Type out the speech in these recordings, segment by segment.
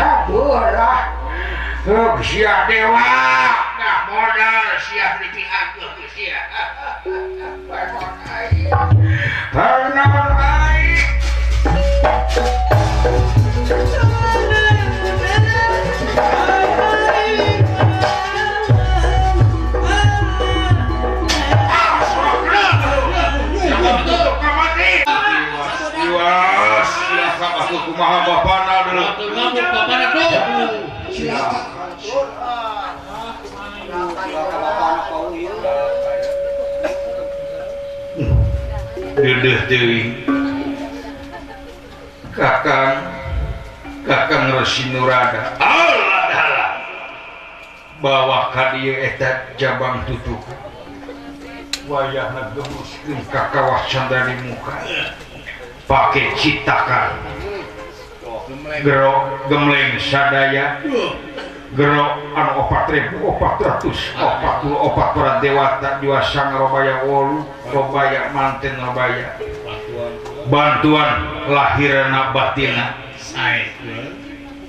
Sabelah sia dewa nah modal sia dipihakeun ku sia. Parnaon aing. Kumaha bapana dulu. Bapana tuh. Deudeuh teuing. Kakang Kakang Resi Nurada. Allah dalah. Bawa ka dieu eta jabang tutup. Wayahna gemuskeun ka kawah candra di muka. Pake citakan. Gerok gemleng sadaya gerok anu 4444 para dewata jua sang robaya wolu robaya manten robaya bantuan lahirna batina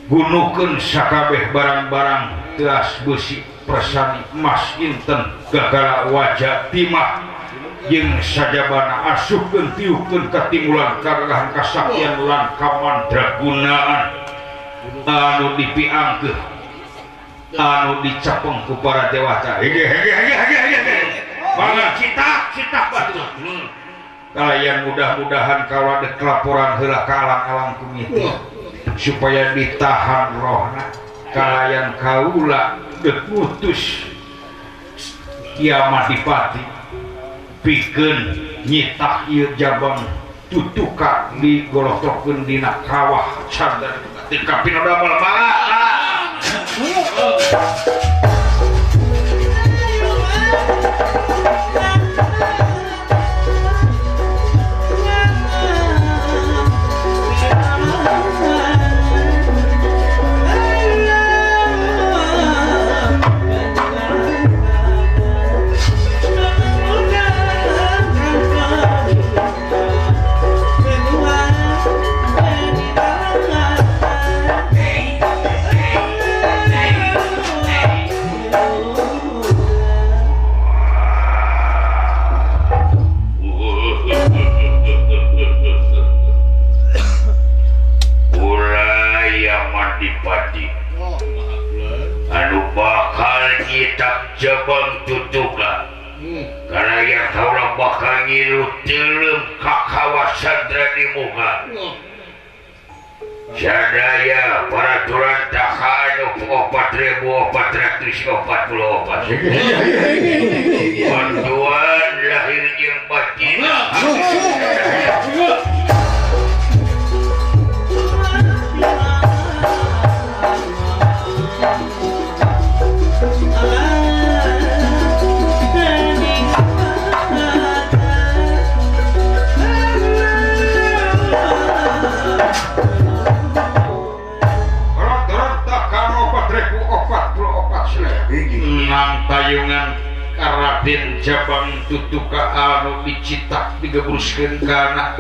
gunukeun sakabeh barang-barang teas besi persani emas inten gagala wajah timah jeung sajabana asupkeun tiukeun katimulan kagagahan kasaktian lan kamandragunaan anu dipiangkeun anu dicapeng ku para dewata. Hege hege hege hege hege mangga citak citak batu kalayan mudah-mudahan kaula dek laporan heula ka alang-alang kumiti supaya ditahan rohna kalayan kaula dek mutus kiamat dipati pikeun nyitak ieu jabang tutuka digolotokeun dina kawah candra di kapinodamel mangga. Jabang tutuka karena yang kaula bakal ngilu tilem ka kawasan di muka sadaya peraturan tahan 4444 bantuan lahir jeung batin. Tayungan Raden Jabang tutuka anu dicitak digebruskeun kana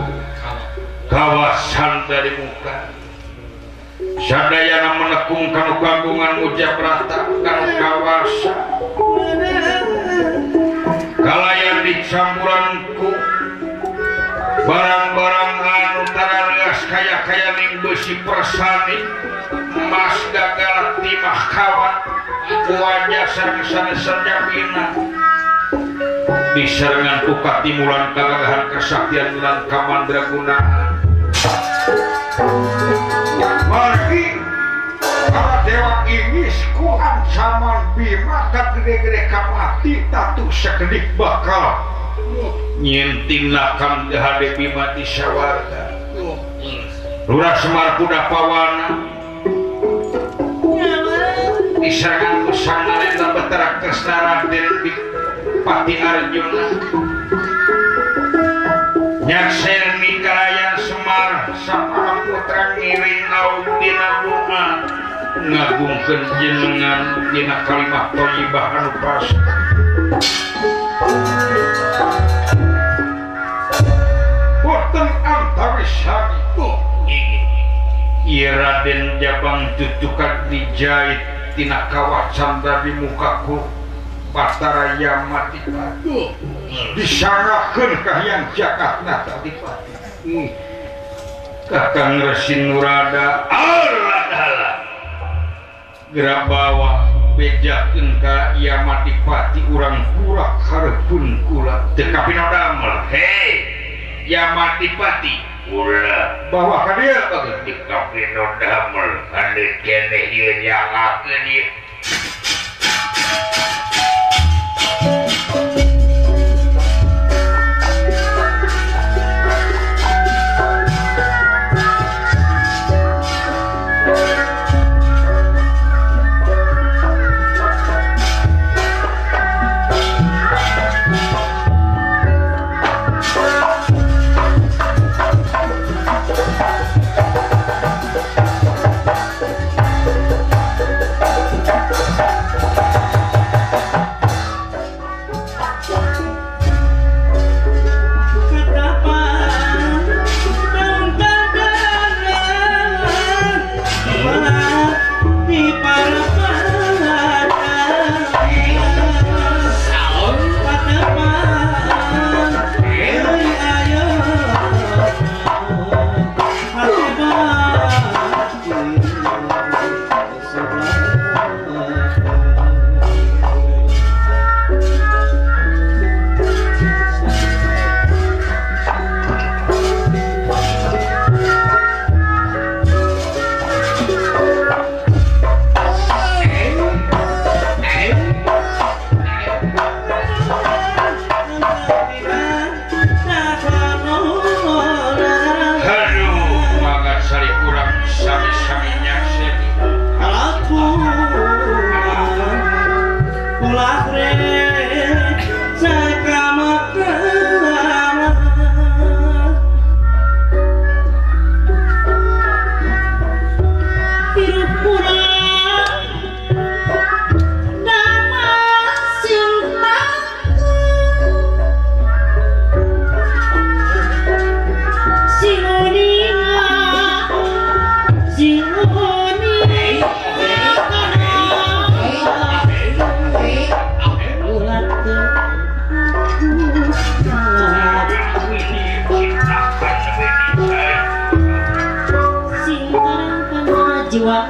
kawasan dari muka sadayana menekung kanu kagungan Ujabrata kanu kawasa kalayan dicampuran ku barang-barang anu taraleas kaya-kaya ning beusi persani emas gagal timah kawat wajah sareng sajabina disarengan ku katimulan kagagahan kesaktian lan kamandragunaan. Margi para dewa ingis ku ancaman Bima kagede-gede kamati tatu sakedik bakal nyintingna hade Bima di sawarga. Lurah Semar kuda pawana diserangan ku Sang Narendra Betara Kresna Raden Pati Arjuna nyakseni kalayan Semar sapara putra ngiring laut dina doa ngagungkeun jenengan dina kalimah thayyibah anu pas. Boten antawis sami Ieu Raden Jabang tutukan dijait tina kawah candra di mukaku Batara Yamadipati disanggakeun ka Hyang Jagatnata Dipati. Kakang Resi Nurada Allah Allah geura bawa bejakeun ka Yamadipati urang kurak hareupeun kula teu kapinodamel. Hei Yamadipati ulah bawa ka dieu bageun teu kapinodamel handeuh keneh ieu nyangakeun ieu. Jiwa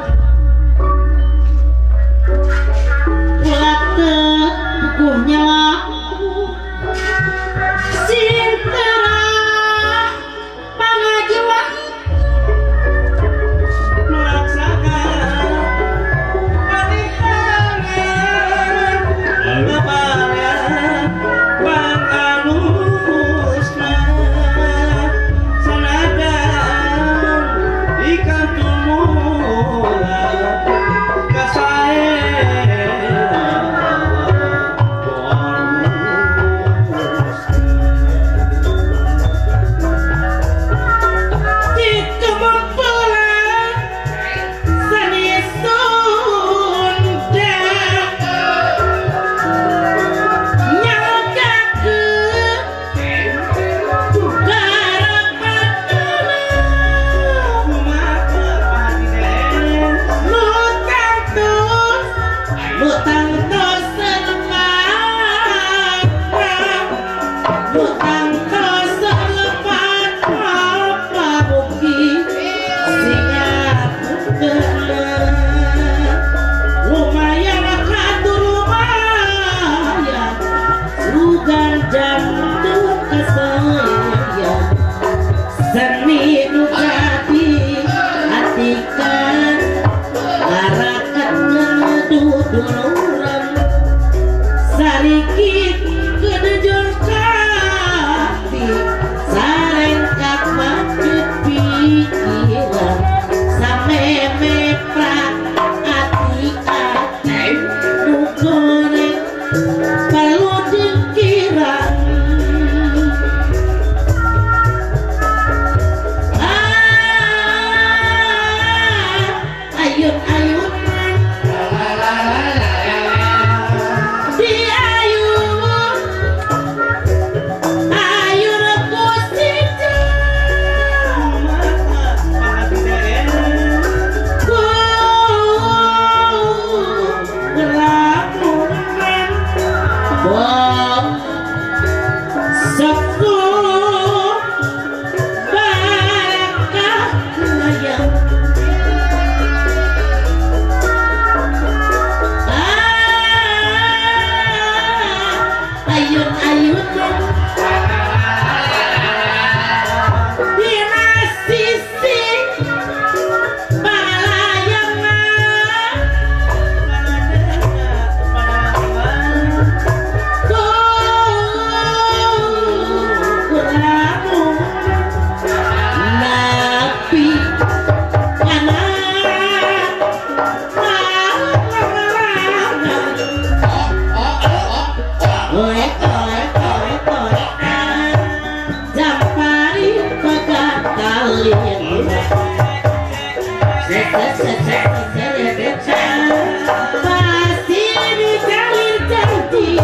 Pasti dijalin janji.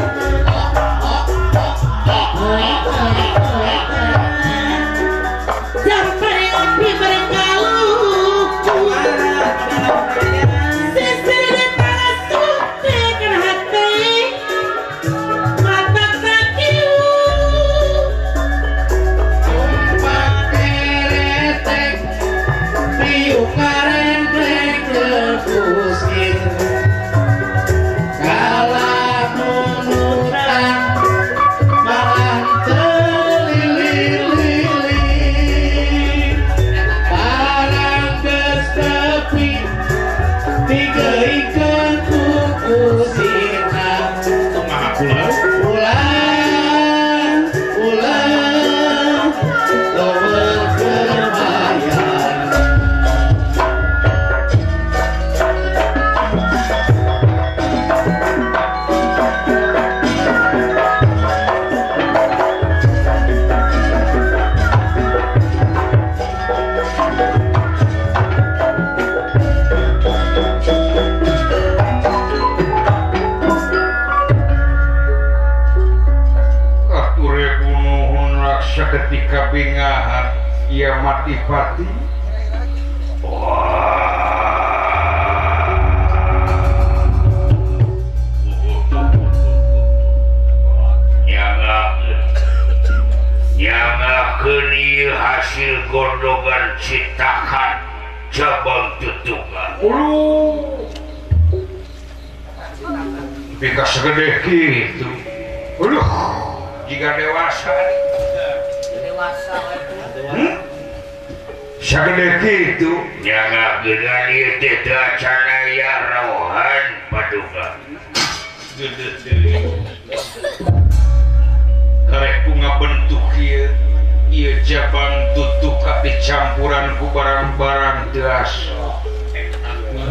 Sampai api berkaluku. Sisir di tanah suntikan hati. Mata kakiu. Tumpak keretek tiup karentek kusir. Kalah nunutan malah telilir-lilir. Barang geus tepi digeuykeun ku kusirna. Ulah ulah leuweung keur bayar. Ketika bingahan ia mati pati. Nyangakeun ieu hasil gondongan citakan cabang tutukan. Ulu pika segede kitu. Uluh jika dewasa. Sagede kitu nyangakeun ieu teh teu acan aya rohan paduka. Karek ku ngabentuk ieu ieu jabang tutuka dicampuran ku barang-barang teas.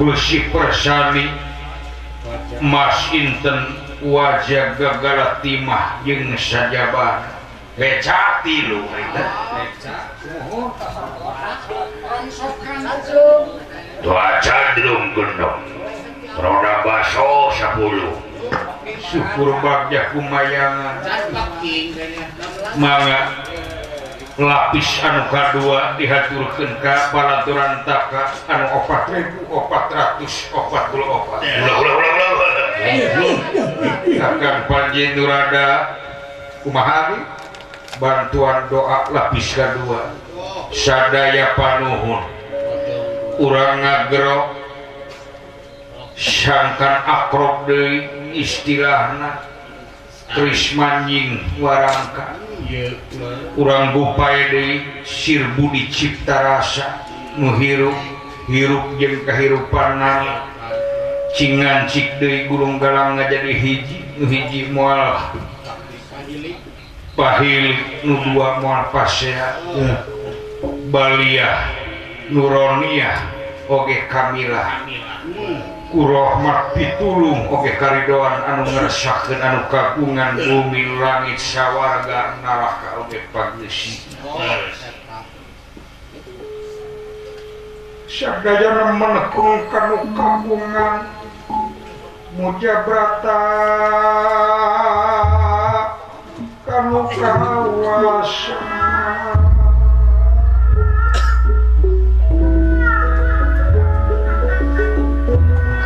Beusi persani mas inten wajah gagala timah jeung sajabana. Becak tilu eta. Dua candrung gendong. Roda baso 10. Syukur bagja kumayangan. Mangga lapis anu kadua dihaturkeun ka Balaturan Taka anu 4444. Ulah ulah ulah ulah. Kakang Panji Nurada kumaha bantuan doa lapis kedua sadaya panuhun urang ngagero sangkan akrob deui istilahna Trismanjing warangka urang gupae deui Sir Budi Cipta Rasa nu hirup hirup jeung kahirupanna cingan cik deui gulung galang ngajadi hiji nu hiji moal pahil nu dua moal pasea Baliah Nuroniah oge Kamilah ku rahmat pitulung oge karidoan anu ngeresakeun anu kagungan bumi langit sawarga neraka oge pageusi. Sadayana menekung kanu kagungan mujabrata kanu kawasa.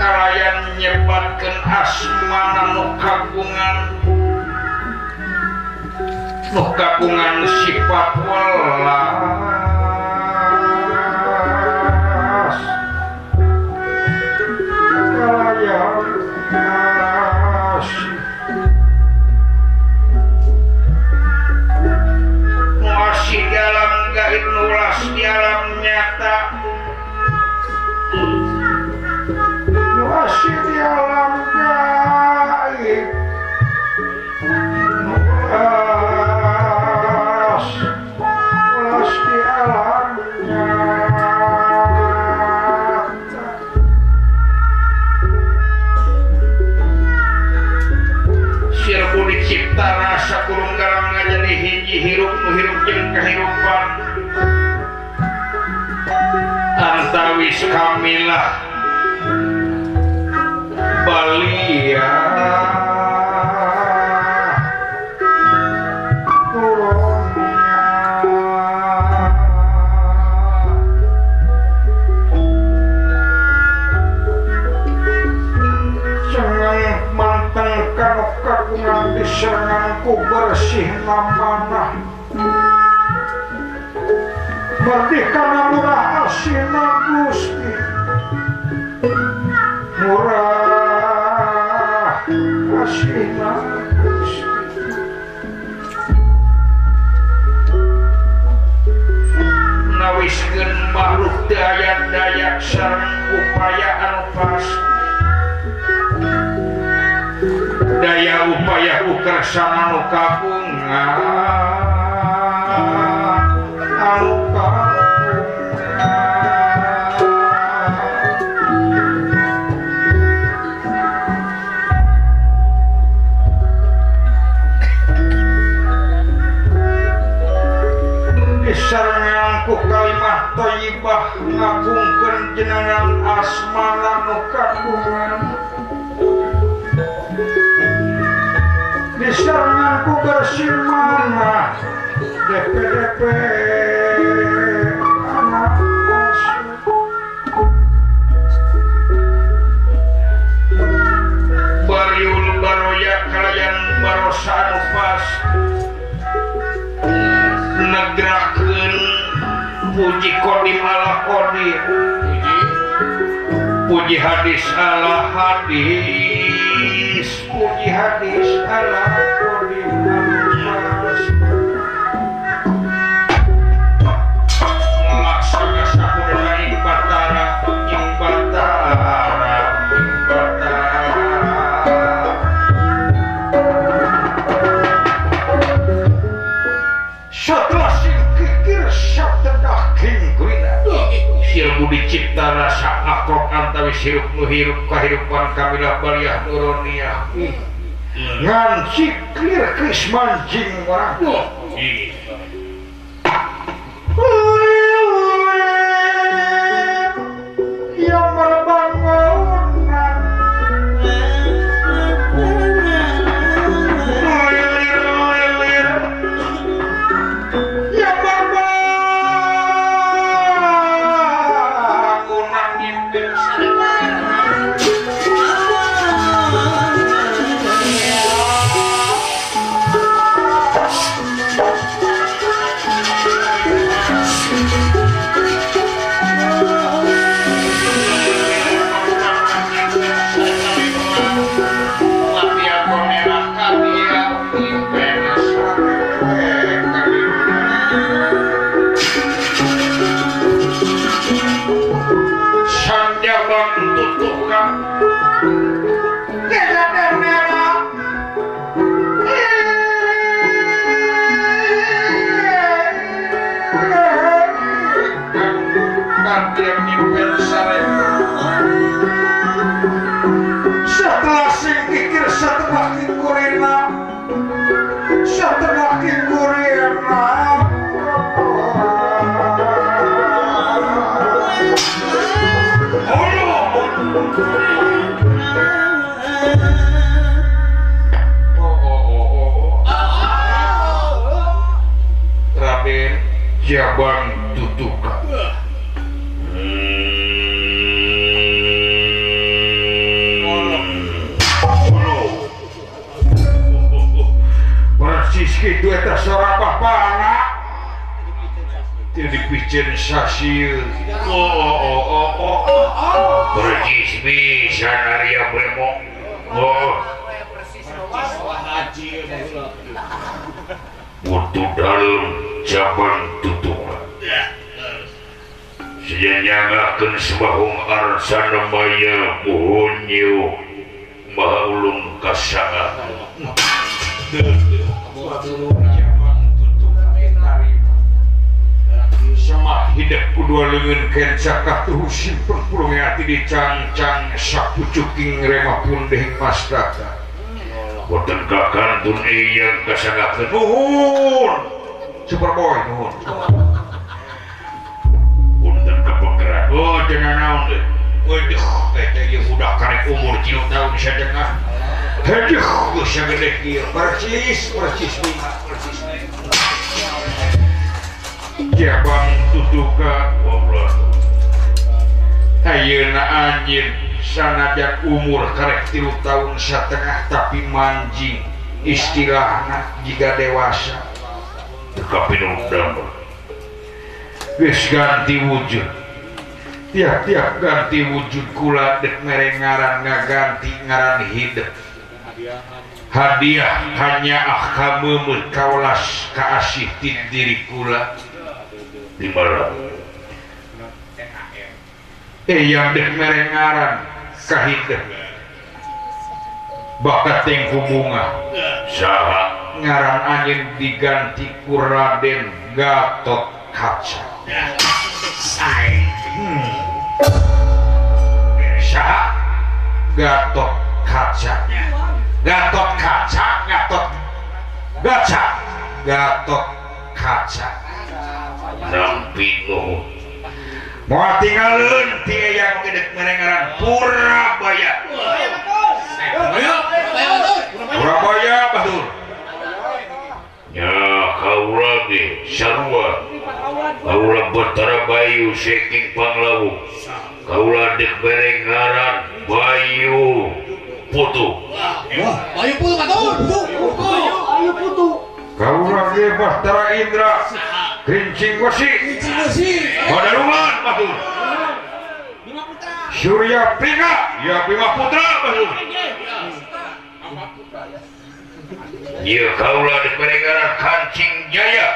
Kalayan nyebatkeun asmana nu kagungan sifat welas. Kalayan asih masih dalam gaib nulas di alam nyata masih di alam gaib nulas nulas di alam nyata. Sir Budi Cipta Rasa kurung galang ngajadi hiji hirup nu hirup jeung kahirupan antawis Kamilah anu kagungan diserangan ku bersih namanah merdeka murah asina Gusti murah asina Gusti nawiskeun makhluk teu aya daya sareng upaya anu pasti daya upaya ku kersa nu kagungan anu kagungan disarengan ku kalimah thayyibah ngagungkeun jenengan asmana nu kagungan disarengan ku bersih manah DPDP anak asuh bariul baroya kalayan barosa anu pasti negrakeun puji kodim ala kodim puji hadis ala hadis puji hadis ala kodim laksana sakudana ing batara ing batara ing batara setelah sing kikir satedah king kulina silbu dicipta rasa akrok antawi sirup nu hirup kahirupan kamilah baliah nuroniah ngan siklir kris mancing orang yang merbangunan lilir yang berbangunan nyimpen setelah sing kikir setelah kikurina setelah kikurina Raden Jabang Tutuka persis kitu eta sora bapana teu dipiceun sasieun oh persis pisan Arya Bremo oh butuh dalem Jabang Tutuka senyangakeun sebahung arsana maya buhunyu maha ulung kasanga Semak hidup kedua lengan kenca katuhu simpen pulung hati dicangcang sapucuking remah pundeh mastaka boten kakantun eyang kasangakeun nuhun Superboy nuhun punten kapekeran oh jangan naon deui waduh eta ieu budak karek umur 3 tahun satengah aduh geus sagede kieu persis persis persis Jabang Tutuka goblok ayeuna anjeun sanajan umur karek 3 tahun setengah tapi manjing istilahna jika dewasa teu kapinudang geus ganti wujud tiap-tiap ganti wujud kula dek mere ngaran ngaganti ngaran hidup hadiah hanya kameumeuh kawelas kaasih ti diri kula di malam yang dek mere ngaran kahidep bakat tengku bunga saha ngaran anjeun diganti ku Raden Gatot Kaca. Saha Gatot Kaca, Gatot Kaca, Gatot Gaca, Gatot Kaca nampi nuhun. Moal tinggalin ti eyang gedek mere ngaran Purabaya. Purabaya batur. Nya kaula ge sarua. Kaula Batara Bayu saking Panglawu. Kaula dek mere ngaran Bayu Putu. Bayu Putu batur. Bayu Putu. Kaula ge Batara Indra. Krincing Wesi, Badarungan batur. Surya Pinga, ya Bima Putra batur. Ieu kaula dek mere ngaran Kancing Jaya.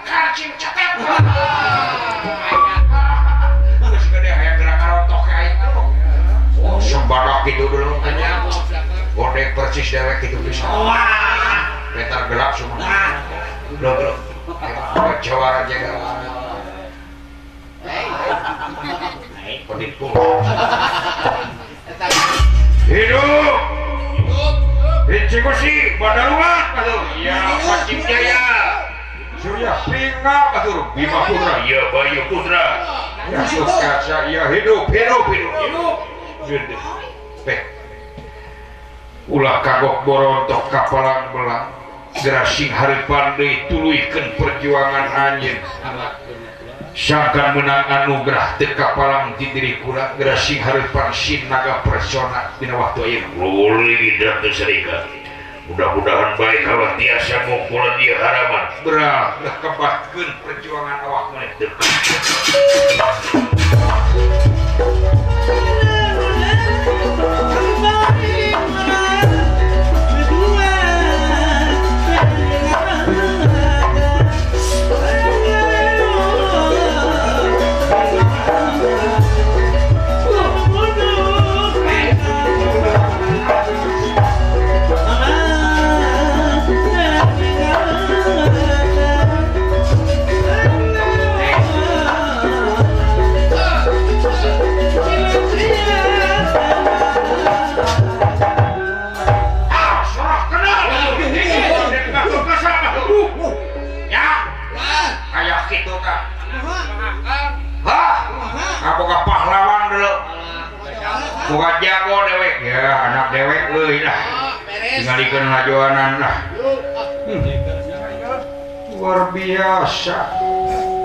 Kancing Cetet. Geus gede hayang geura ngarontok ka aing. Oh, sembadak kitu dulu. Godek persis dewek gitu bisa. Wah, petar gelap semua. Belum. Jawara jaga. Penipu. Hidup. Hidup. Besi, Badarungan, batur. Ya, Kancing Jaya. Surya Pinga, batur. Bima Putra, ya Bayu Putra. Ya Kaca, ya hidup, hidup, hidup, hidup. Hidup. Ulah kagok borontok kapalang belang gerasing harapan deui tuluykeun perjuangan anjeun sangkan menang anugerah teu kapalang ti diri kula gerasing harapan sin naga persona dina waktu ayeuna leuwih teu serikat mudah-mudahan baik hawa tiasa mungkulan ieu haraman berah lah kebatkeun perjuangan awak maneh teu. Bukan jago dewek ya anak dewek euy lah tingalikeun lajoanan lah. Luar biasa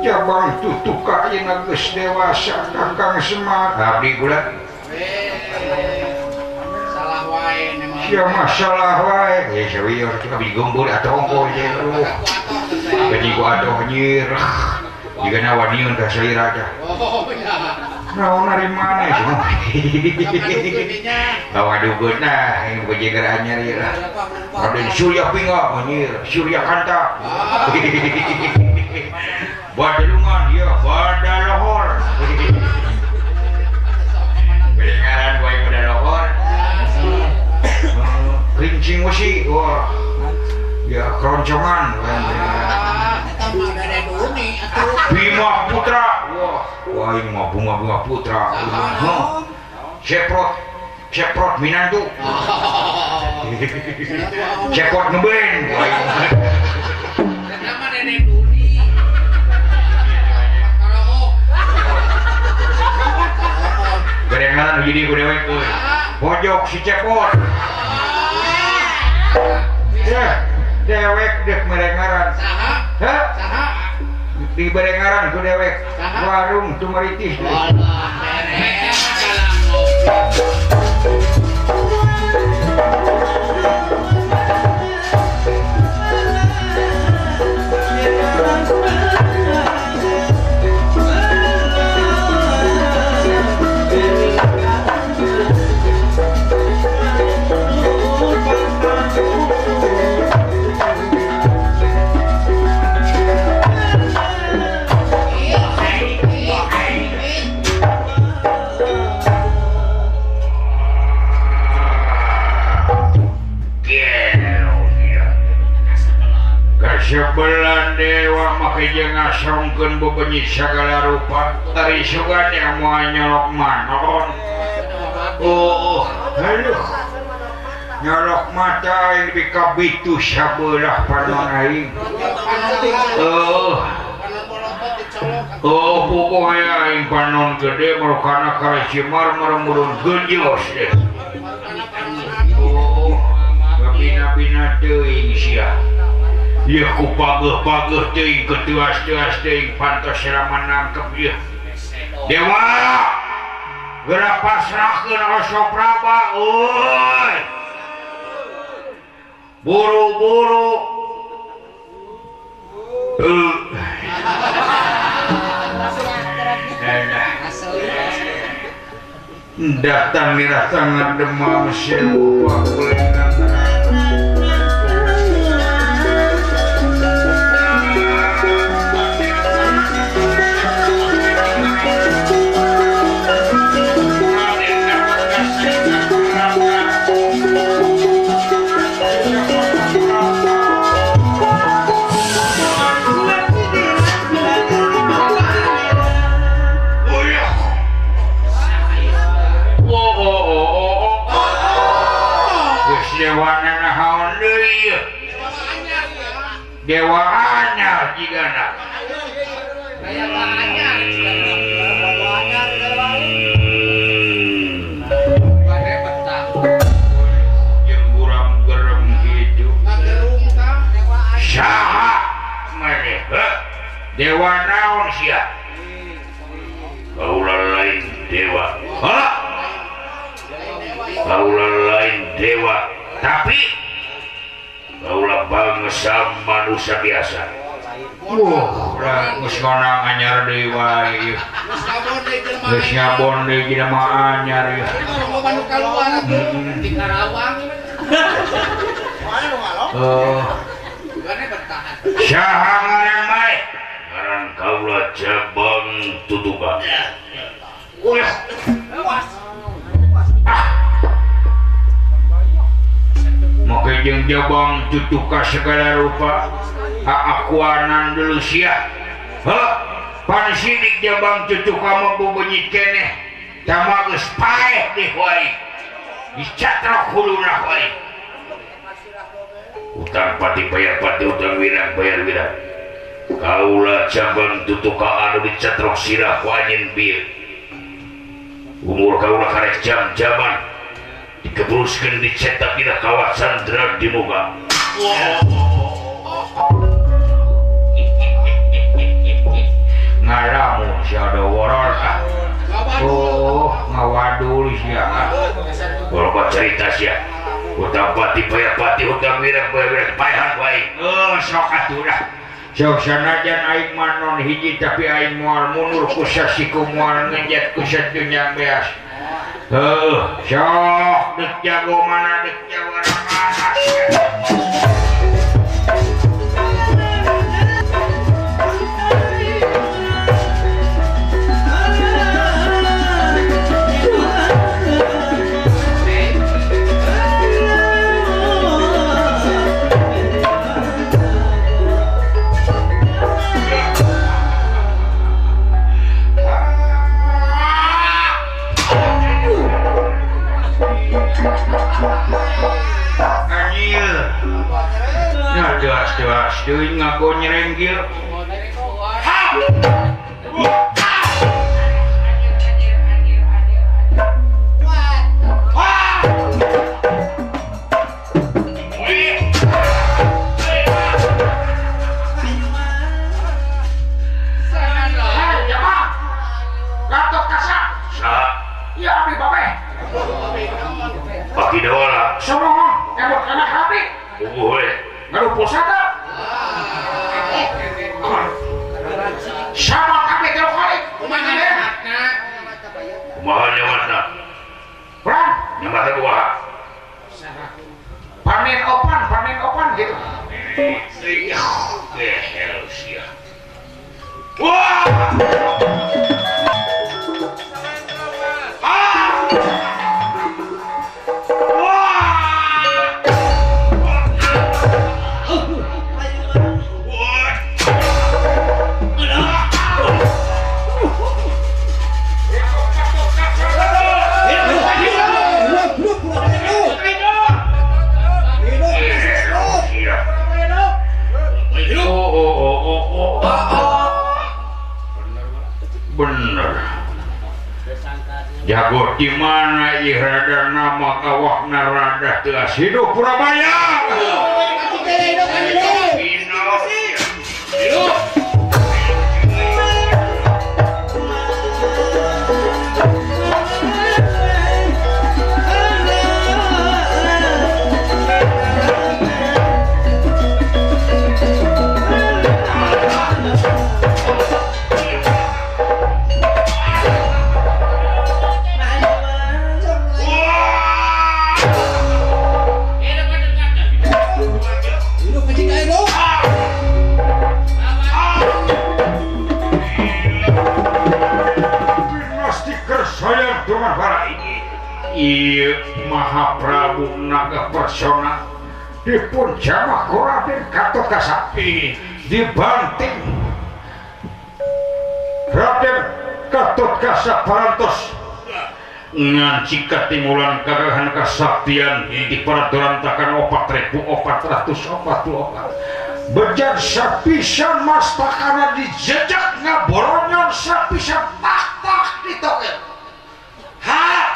jabang tutup ka ayeuna geus dewasa Kakang Semar abdi kula salah wae sia masalah wae ye sawieu kita digombol atuh ongkoh ye jadi gua adoh nyir jiga na waniun ka salira teh. Naon ari maneh cenah. Bawa dugeun nah yang bojeger anyar ieu lah. Raden Surya Pinga anjir, Surya Kanta. Badalungan ieu Badalohor. Ngaran wae Badalohor. Rincing wesi, wah. Ya keroncongan. Bima Putra, wah, wah ini mah bunga-bunga putra. Ceprot, ceprot minantu. Cepot ngebeng. Nama Nenek Duni. Gerengan jadi gue dewek euy. Pojok si cepot. Ya, dewek dek merengaran. Saha? Hah? Saha? Dibere ngaran ku dewek warung Tumaritis. Walah beres kalang ngopi. Sebelah dewa make jeung ngasongkeun bebenyi sagala rupa tari sugan yang moal nyolok manon. Oh, aduh. Nyolok mata aing dikabitu sabelah panon aing. Oh. Oh, puguh aya aing panon gede marukana karacimar marumurun genjos deh. Oh, bina-bina teuing sia. Ieu ku pageuh-pageuh teuing ketuas-tuas teuing pantos rama nangkep ieu. Dewa! Geura pasrahkeun Osopraba euy. Buru-buru. Datang mirah sangat demam sewu pakulengan. Dewa anyar jigana. Dewa anyar. Bade betah. Jeung guram gerem kitu. Saha maneh? Dewa naon sia? Kaula lain dewa. Hah? Kaula lain dewa, tapi kaula bangsa manusia biasa. Wah, geus ngonang anyar deui wae ieu. Geus ngabon deui jelema anyar ieu. Loba nu kaluar atuh di Karawang. Oh. Saha ngaran bae? Ngaran kaula Jabang Tutuka. Wah. Make jeung Jabang Tutuka segala rupa aakuanan dulu sia. Heuh, pan sidik Jabang Tutuka mah bubenyit keneh. Tama geus paeh deh wae. Dicatrok huluna wae. Utang pati bayar pati, utang wirang bayar wirang. Kaula Jabang Tutuka anu dicatrok sirah ku anjeun bieu. Umur kaula karek jam-jaman dikebruskeun dicetak dina kawat sandra di muka. Ngalamun sia da woror ah. Oh, ngawadul sia ah. Loba cerita sia. Utang pati bayar pati, utang wirang bayar wirang, paehan wae. Oh, sok atuh lah. Sok sanajan aing manon hiji tapi aing moal mundur ku sasiku moal ngejet ku satunya beas. Heuh, sok deuk jago mana deuk jawara mana. Nah, jelas-jelas deui ngagonyereng kieu. Bener. Jago di mana ieu rada nama kawakna rada teu hidup Purabaya. Hidup. Mahaprabu Naga Persona dipun jamah ku Raden Gatot Kasapi dibanting Raden Gatot Kasap parantos nganci katimulan kagahan kasaktian di paradorantakan 4444 bejar sapisan mastakana dijejak ngaboronyon sapisan tak-tak ditoken. Ha!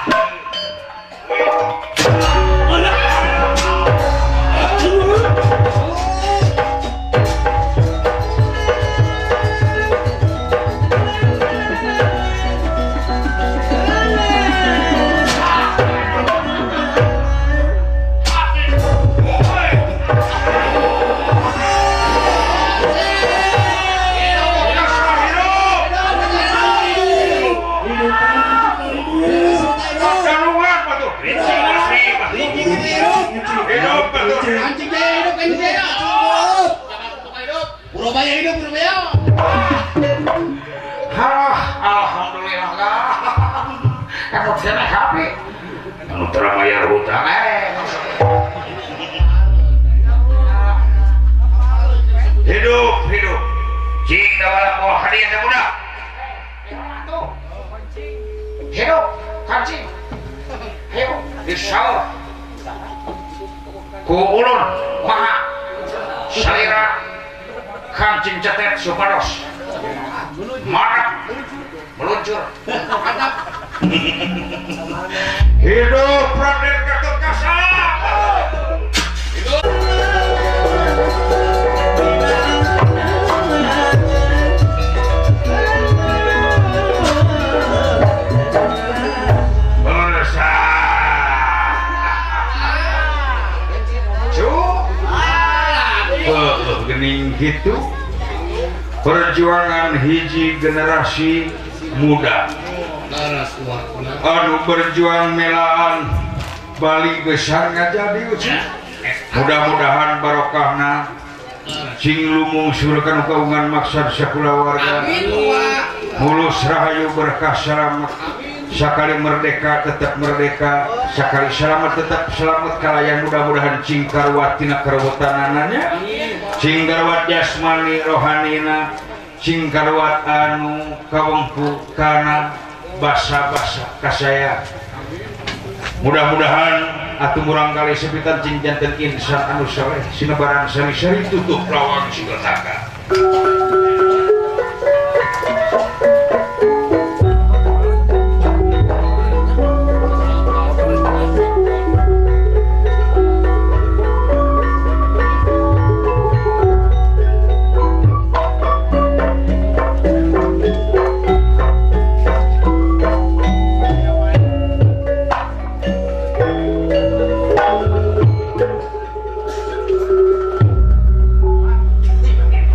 Bayar hutang hidup hidup cing dawala moal hadiah teh budak hidup kancing hidup disaur ku ulun maha salira kancing cetet supados marak meluncur hidup Raden Gatot Kaca. Hidup. Bersah. Gening gitu perjuangan hiji generasi muda anu berjuang melaan Bali besar ngajadi uci. Mudah-mudahan barokahna sing lumungsur kana kaungan maksad sakulawarga mulus rahayu berkah selamat sakali merdeka tetap merdeka sakali selamat tetap selamat kalayan mudah-mudahan cing karwatina karwatanananya cing garwat jasmani rohanina cing karwat anu kawengku kana basa-basa kasaya. Mudah-mudahan atuh murang kali sepitan cing janten insan anu saleh sinebaran sari-sari tutup lawang sigataka.